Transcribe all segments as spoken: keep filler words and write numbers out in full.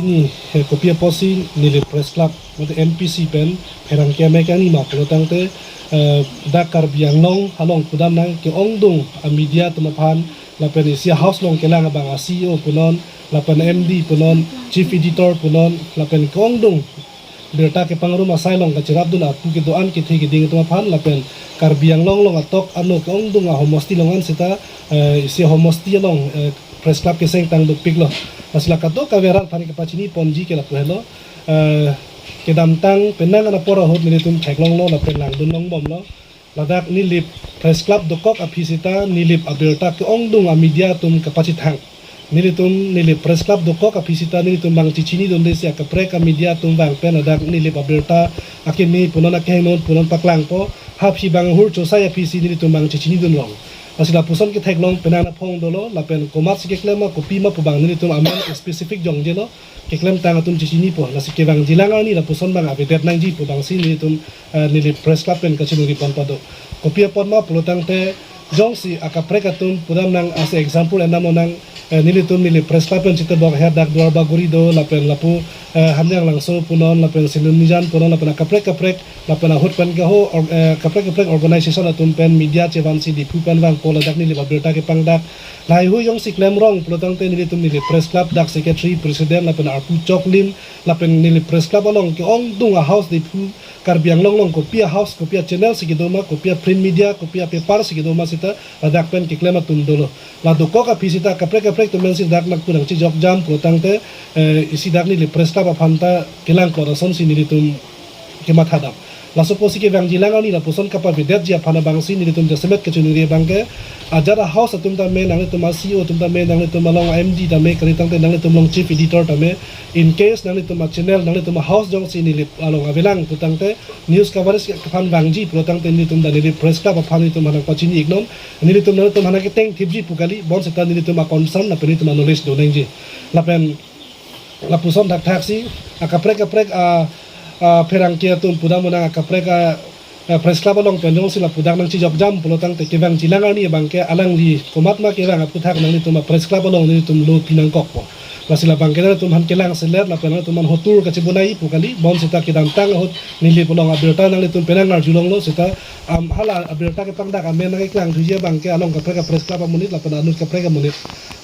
Ni, eh, kopi apotsi Nilip Press Club mate N P C pen pherangke amei kangni ma pulo tangte, eh, dak Karbi Anglong along pudamnang ke-ongdung a-media atum aphan lapen isi a-house along kelang abang a-C E O punon lapen M D punon, chief editor punon lapen ke-ongdung birta kepangrum asai along kachirapdun apu kedo-an kethe keding atum aphan lapen Karbi Anglong along atok ano ke-ongdung ahomosti along an seta, eh, isi ahomosti along, eh, press club keseng tang dopiklo. Lasi la kadokave arat aphan kapachini ponji ke lapu helo. Eh, kedamtang penang an apor ahut nelitum theklonglo lapen langdun longbomlo. Ladak Nilip Press Club dokok aphi seta Nilip abirta ke-ongdung a-media atum kapachethang. Nelitum Nilip Press Club dokok aphi seta nelitum bang chechinidunde si akaprek a-media atum vang pen ladak Nilip abirta akeme punon akehingnon punon paklangpo. Haphi bang hur chosai aphi si nelitum bang chechinidun rong. Lasi lapuson ketheklong penang aphong dolo lapen komatsi keklem ma kopi ma pu bang nelitum amen specific jongjelo. Keklemtang atum chechinipo, lasi kevangjilang arni lapuson bang avedet nangji pu bangsi nelitum, eh, Nilip Press Club pen kachiningri pon pado. Kopi apot ma pulo tangte jongsi akaprek atum pudamnang, ase example endam lonang, eh, nelitum Nilip Press Club pen chitebok her dak Duar Bagori do lapen lapu, eh, Hamyanglangso punon lapen Silumnijan punon lapen akaprek kaprek lapen ahut pen keho or-, eh, kaprek kaprek organization atum pen media chevansi Diphu pen vangpo ladak Nilip abirta kepangdak. Lahai hui jongsi klemrong pulo tangte nelitum Nilip Press Club dak secretary, president lapen arpu choklim lapen Nilip Press Club along ke-ongdung a-house Diphu Karbi Anglong along kopi a-house, kopi a-channel si kedo ma, kopi a-print media, kopi a-paper si kedo ma seta ladak pen keklem atum dolo. La dokok aphi seta kaprek kaprek atum pensi dak nangpu nangchejokjam pulo tangte, eh, isi dak Nilip Press Club aphan ta kelang klot asonsi nelitum kemathadam. Laso apotsi kevangjilang arni lapuson kapavedetji aphan abangsi nelitum jasemet kachiningri abangke ajat a-house atum tame, nanglitum a-C E O atum tame, nanglitum along M D tame, kali tangte nanglitum along chief editor tame, in case nanglitum a-channel, nanglitum a-house jongsi Nilip along avelang pu tangte news coverage aphan vangji pulo tangte nelitum dak Nilip Press Club aphan nelitum aphan nangpachini iknon, nelitum nanglitum aphan keteng thipji pu kali, bonseta nelitum a-concern lapen nelitum a-knowledge do nangji. Lapen lapuson thakthaksi akaprek kaprek a, a, pherangke atum pudam lonang akaprek a, a, Press Club along pen jongsi lapu dak nangchejokjam pulo tangte kevangjilang arni abangke alangli komat ma kevang aphuthak nanglitum a-Press Club along nelitum lo pinangkokpo. Lasi labangke nanglitum aphan kelang selet lapen nanglitum aphan hotur kachebonai pu kali, bonseta kedamtang ahut Nilip along abirta nanglitum penang arjulonglo seta, am, hala abirta kepangdak amen nangkeklang thuji abangke along kaprek a-Press Club amonit lapen anut kaprek amonit.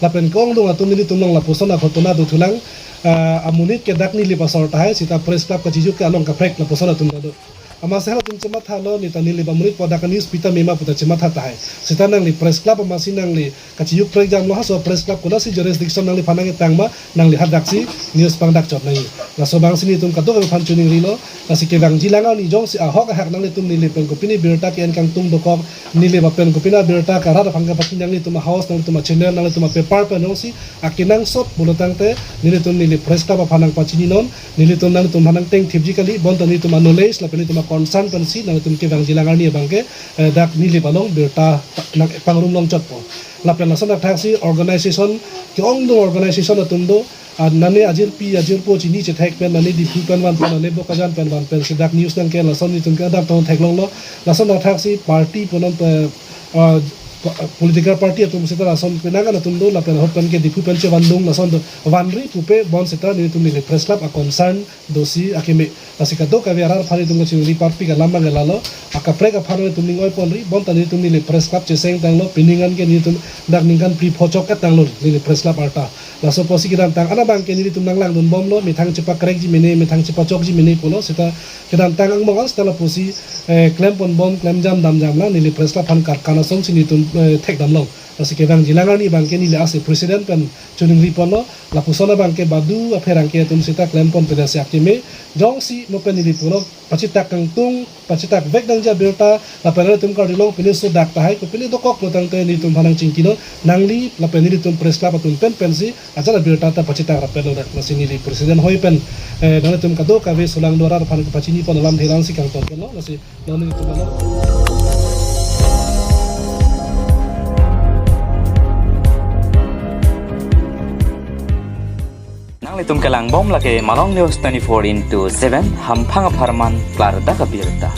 Lapen ke-ongdung atum nelitum along lapuson aghotona dothulang, ah, amonit ke dak Nilip asor tahai, seta Press Club kachijuk ke along kaprek lapuson atum ta do. Amatsi halatum chemathalo, neta Nilip amonit pu dak news pita mema puta chematha tahai. Seta nangli Press Club amatsi nangli kachijuk prekjamlo, halaso Press Club konatsi jurisdiction nangliphan nangketang ma, nangli hadaksi news pangdak chot nangji. Laso abangsi nelitum kadokave aphan chiningrilo, lasi kevangjilang arni jongsi ahok ahak nanglitum Nilip pen kopine birta ke-en kangtung dokok, Nilip pen kopine birta ke arat aphan kapachini nanglitum a-house, nanglitum a-channel, nanglitum a-paper pen jongsi akenangsot pulo tangte nelitum Nilip Press Club aphan nangpachininon, nelitum nanglitum aphan nangteng thipji kali, bonta nelitum a-knowledge lapen nelitum a-concern pensi nanglitum kevangjilang arni abangke, eh, dak Nilip along birta nangpangrumlong chotpo. Lapen lason thakthaksi organization, ke-ongdung organization atum do, ah, nane ajirpi ajirpo chini chethek pen, nane Diphu pen vanpo, nane Bokajan pen van pensi dak news nangke, lason nelitum ke adap tong theklonglo. Lason thakthaksi party punon pe, ah, pa-, political party atum seta lason penang an atum do, lapen ahut pen ke Diphu pen chevandung lason do, vanri pupe bonseta nelitum Nilip Press Club a-concern dosi akeme. Lasi kadokave arat aphan nelitum kachiningri parpik alam abangke lalo, akaprek aphan nelitum ning oi ponri, bonta nelitum Nilip Press Club cheseng tanglo, pining an ke nelitum dak ningkan phli pho chok-et tanglo Nilip Press Club arta. Laso apotsi kedamtang an abangke nelitum nanglangdunbomlo, methang chepakrekji mene, methang chepachokji mene pulo, seta kedamtang angbong an seta lapusi, eh, klem ponbom, klemjam damjamlang, Nilip Press Club aphan karkan asonsi nelitum, eh, thekdamlong. Lasi kevangjilang arni abangke neli ase president pen chiningri ponlo, lapuson abangke badu apherangke atum seta klem ponpe dasi akeme, jongsi mo pen neli pulo, pachitak kangtung, pachitak vek nangji abirta, lapen nanglitum karjulong pine sodak tahai, kopine dokok pulo tangte nelitum aphan nangchingkinon, nangli, lapen nelitum Press Club atum pen pensi ajat abirta ta pachitak rapetlo dak, lasi neli president hoi pen, eh, nanglitum kadokave solangdo arat aphan kapachini pon alamthe langsi kangtong ponlo, lasi nangli tum ano. Nanglitum kelangbom lake Malong News twenty-four into seven, hamphang apharman klardak abirta.